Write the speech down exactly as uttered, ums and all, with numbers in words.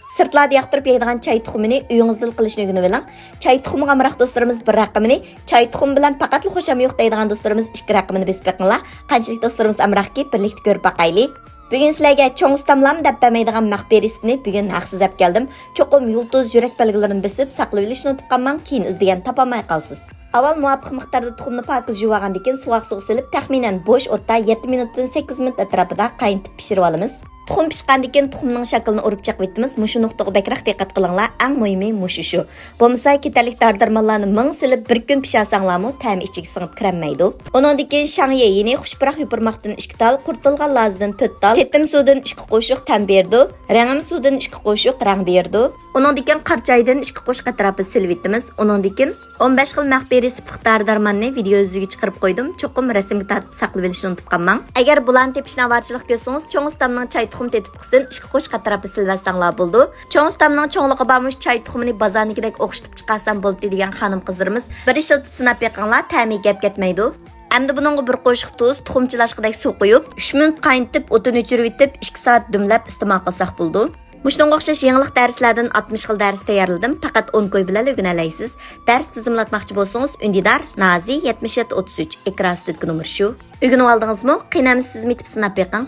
سىرتلاردا ياقتۇرۇپ يەيدىغان چاي تۇخۇمىنى ئۆيىڭىزدىلا قىلىشنى ئۆگىنىۋېلىڭ. چاي تۇخۇمىغا ئامراق دوستلىرىمىز بىر رەقىمىنى، چاي تۇخۇمى بىلەن پەقەتلا خۇشام يوق دەيدىغان دوستلىرىمىز ئىككى رەقىمىنى بېسىپ بېقىڭلار. قانچىلىك دوستلىرىمىز ئامراقكى، بىرلىكتە كۆرۈپ باقايلى. بۈگۈن سىلەرگە چوڭ ئۇستاملام دەپ بەرمەيدىغان مەخپىي رېتسېپنى بۈگۈن ھەقسىز ئەپ كەلدىم. چوقۇم يۇلتۇز، يۈرەك بەلگىلىرىنى بېسىپ ساقلىۋېلىشنى ئۇنتۇپ قالماڭ، كېيىن ئىزدىگەن تاپالماي قالىسىز. ئاۋۋال مۇۋاپىق مىقداردا تۇخۇمنى پاكىز يۇۋالغاندىن كېيىن سوغۇق سۇغا سېلىپ، تەخمىنەن بوش ئوتتا يەتتە مىنۇتتىن سەككىز مىنۇت ئەتراپىدا قاينىتىپ پىشۇرۇۋالىمىز. تۇخۇم پىشقاندىن كېيىن تۇخۇمنىڭ شەكلىنى ئۇرۇپ چىقىۋېتىمىز. مۇشۇ نۇقتىغا بەكرەك دىققەت قىلىڭلار، ئەڭ مۇھىمى مۇشۇ شۇ. بولمىسا كېتەرلىك دارى-دارمانلارنى مىڭ سېلىپ بىر كۈن پىشۇرساڭلارمۇ تەمى ئىچىگە سىڭىپ كىرەلمەيدۇ. ئۇنىڭدىن كېيىن شاڭيې يېنى خۇش پۇراق يوپۇرماقتىن ئىككى تال، قۇرۇتۇلغان لازىدىن تۆت تال، تېتىم سۇدىن ئىككى قوشۇق تەم بېرىدۇ، رەڭىم سۇدىن ئىككى قوشۇق رەڭ بېرىدۇ. ئۇنىڭدىن كېيىن قارىچايدىن ئىككى قوشۇق ئەتراپىدا سېلىۋېتىمىز. ئۇنىڭدىن كېيىن ئون بەش خىل مەخپىي رېتسېپلىق دارى-دارماننى ۋىدېئو يۈزىگە چىقىرىپ قويدۇم. چوقۇم رەسىمگە تارتىپ ساقلىۋېلىشنى ئۇنتۇپ قالماڭ. ئەگەر بۇلارنى تېپىشنى ئاۋارىچىلىق كۆرسىڭىز، چوڭ ئۇستامنىڭ چاي تۇخۇم تېتىتقۇسىدىن ئىككى قوشۇق ئەتراپىدا سېلىۋەتسەڭلار بولىدۇ. چوڭ ئۇستامنىڭ چوڭلۇقى بارمۇ، چاي تۇخۇمىنى بازارنىڭكىدەك ئوخشىتىپ چىقارسام بولدى دېگەن خانىم-قىزلىرىمىز، بىر ئىشلىتىپ سىناپ بېقىڭلار، تەمى گەپ كەتمەيدۇ. ئەمدى بۇنىڭغا بىر قوشۇق تۇز، تۇخۇم چىلاشقىدەك سۇ قۇيۇپ، ئۈچ مىنۇت قاينىتىپ، ئوتىنى ئۆچۈرۈۋېتىپ، ئىككى سائەت دۈملەپ ئىستېمال قىلساق بولىدۇ. مۇشۇنىڭغا ئوخشاش يېڭىلىق دەرسلەردىن ئاتمىش خىل دەرس تەييارلىدىم. پەقەت ئون كوي بىلەن ئۆگىنەلەيسىز. دەرس تىزىملاتماقچى بولسىڭىز، ئۈندىدار، نازى، يەتمىش يەتتە ئوتتۇز ئۈچ، ئېكران ئۈستىدىكى نومۇر شۇ. ئۆگىنىۋالدىڭىزمۇ؟ قېنى ئەمدى سىزمۇ يېتىپ سىناپ بېقىڭ.